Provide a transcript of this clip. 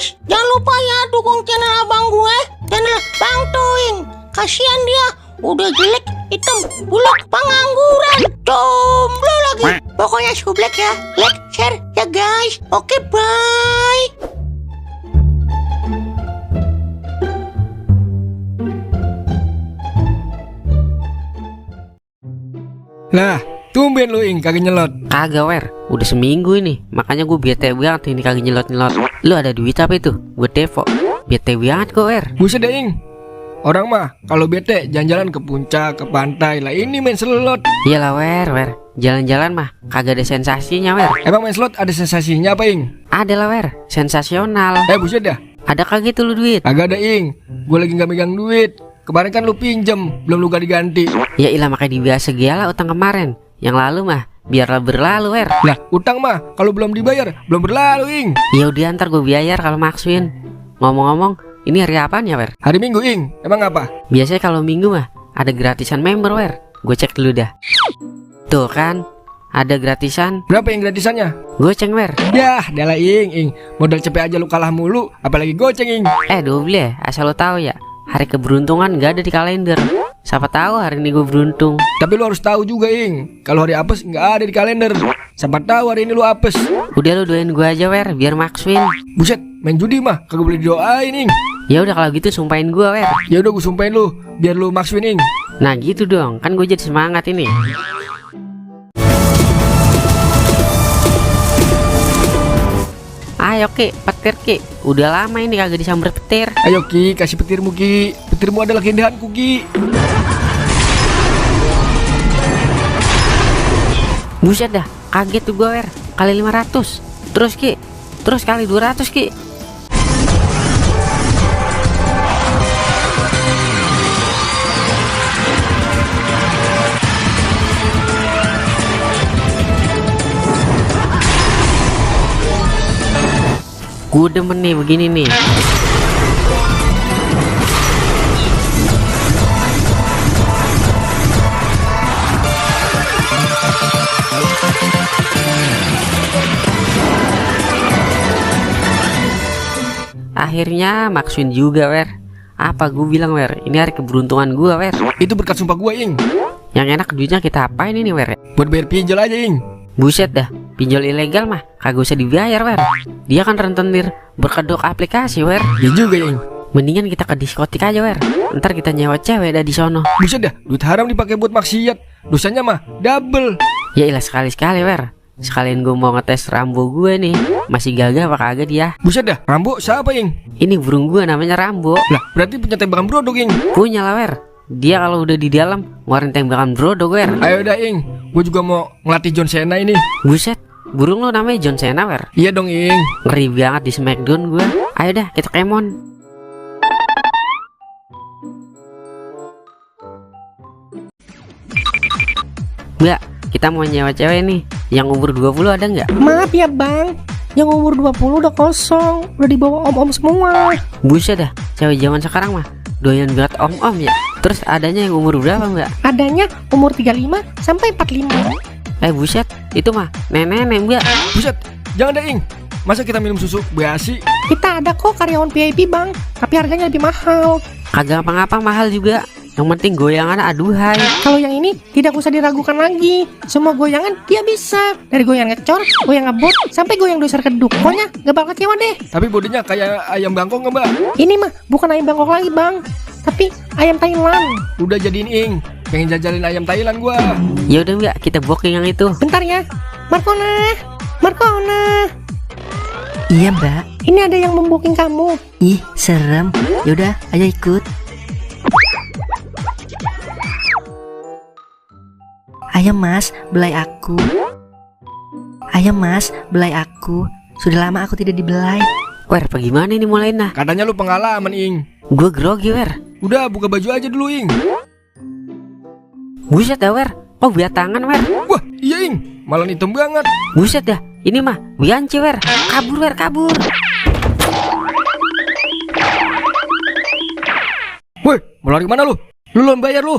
guys, jangan lupa ya dukung channel abang gue, channel Bang Toing. Kasihan dia, udah jelek, hitam, buluk, pengangguran, jomblo lagi. Pokoknya sublek ya, like, share ya guys. Oke, bye. Lah, tumben lu Ing kagak nyelot. Kagak wer, udah seminggu ini. Makanya gue bete banget ini kagak nyelot-nyelot. Lu ada duit apa itu? Gue devo. Bete banget kok wer. Buset deh Ing. Orang mah kalau bete jalan-jalan ke puncak, ke pantai. Lah ini main slot. Iyalah wer. Jalan-jalan mah kagak ada sensasinya wer. Emang main slot ada sensasinya apa Ing? Ada lah wer, sensasional. Buset dah. Ada kagak tuh lu duit? Kagak ada Ing. Gue lagi gak megang duit. Kemarin kan lu pinjem, belum lu gak diganti. Ya ilah makanya dibiasa segala utang kemarin. Yang lalu mah biarlah berlalu wer. Lah utang mah kalau belum dibayar belum berlalu Ing. Ya udah ntar gue bayar kalau maksuin. Ngomong-ngomong, ini hari apaan ya wer? Hari Minggu Ing. Emang apa? Biasanya kalau Minggu mah ada gratisan member wer. Gue cek dulu dah. Tuh kan, ada gratisan. Berapa Ing gratisannya? Goceng wer. Yah, adalah Ing. Modal cepet aja lu kalah mulu, apalagi goceng Ing. Doble, asal lo tahu ya. Hari keberuntungan gak ada di kalender. Siapa tahu hari ini gue beruntung. Tapi lu harus tahu juga Ing, kalau hari apes nggak ada di kalender. Siapa tahu hari ini lu apes. Udah lu doain gue aja wer, biar maksuin. Buset, main judi mah kagak boleh didoain Ing. Ya udah kalau gitu sumpahin gue wer. Ya udah gue sumpahin lu, biar lu maksuin Ing. Nah gitu dong, kan gue jadi semangat ini. Ayo Ki, petir Ki. Udah lama ini kagak disamber petir. Ayo Ki, kasih petirmu Ki. Petirmu adalah keindahanku Ki. Buset dah, kaget tuh gue wer. Kali 500. Terus Ki, terus kali 200 Ki. Gue demen nih begini nih. Akhirnya maksuin juga wer. Apa gue bilang wer, ini hari keberuntungan gue wer. Itu berkat sumpah gue Ing. Yang enak duitnya kita apain ini wer? Buat bayar pinjol aja Ing. Buset dah, pinjol ilegal mah kagak usah dibayar wer. Dia kan rentenir berkedok aplikasi wer. Ya juga Ing. Mendingan kita ke diskotik aja wer. Ntar kita nyewa cewek dah di sono. Buset dah, duit haram dipakai buat maksiat. Dosanya mah double. Ya ilah sekali-sekali wer. Sekalian gue mau ngetes Rambo gue nih. Masih gagah apa kagak dia? Buset dah, Rambo siapa Ing? Ini burung gue namanya Rambo. Lah berarti punya tembakan brodok Ing. Punya lah wer. Dia kalau udah di dalam ngeluarin tembakan brodok wer. Ayo dah Ing, gue juga mau ngelatih John Cena ini. Buset, burung lo namanya John Cena wer. Iya dong Ing. Ngeri banget di Smackdown gue. Ayo dah kita kemon. Mbak, kita mau nyewa cewek nih. Yang umur 20 ada nggak? Maaf ya bang, yang umur 20 udah kosong, udah dibawa om-om semua. Buset dah, cewek zaman sekarang mah doyan banget om-om ya. Terus adanya yang umur berapa mbak? Adanya umur 35 sampai 45. Buset, itu mah nenek-nenek mbak. Buset, jangan dah Ing. Masa kita minum susu basi? Kita ada kok karyawan VIP bang, tapi harganya lebih mahal. Kagak apa-apa mahal juga. Yang penting goyangan aduhai. Kalau yang ini tidak usah diragukan lagi. Semua goyangan dia bisa. Dari goyang ngecor, goyang ngebut, sampai goyang dasar keduk. Pokoknya gak bakal kecewa deh. Tapi bodinya kayak ayam bangkok nggak mbak? Ini mah bukan ayam Bangkok lagi bang, tapi ayam Thailand. Udah jadiin Ing, pengen jajalin ayam Thailand gua. Ya udah mbak, kita booking yang itu. Bentar ya, Markona. Iya mbak. Ini ada yang membooking kamu. Ih serem. Yaudah ayo ikut. Ayo mas, belai aku. Ayo mas, belai aku. Sudah lama aku tidak dibelai. Wer, bagaimana ini mulai nah? Katanya lu pengalaman Ing. Gue grogi wer. Udah buka baju aja dulu Ing. Buset dah wer. Oh biar tangan wer. Wah iya Ing, malah hitam banget. Buset dah, ini mah bianci wer. Kabur wer, kabur. Woi, mau lari kemana lu? Lu belum bayar lu.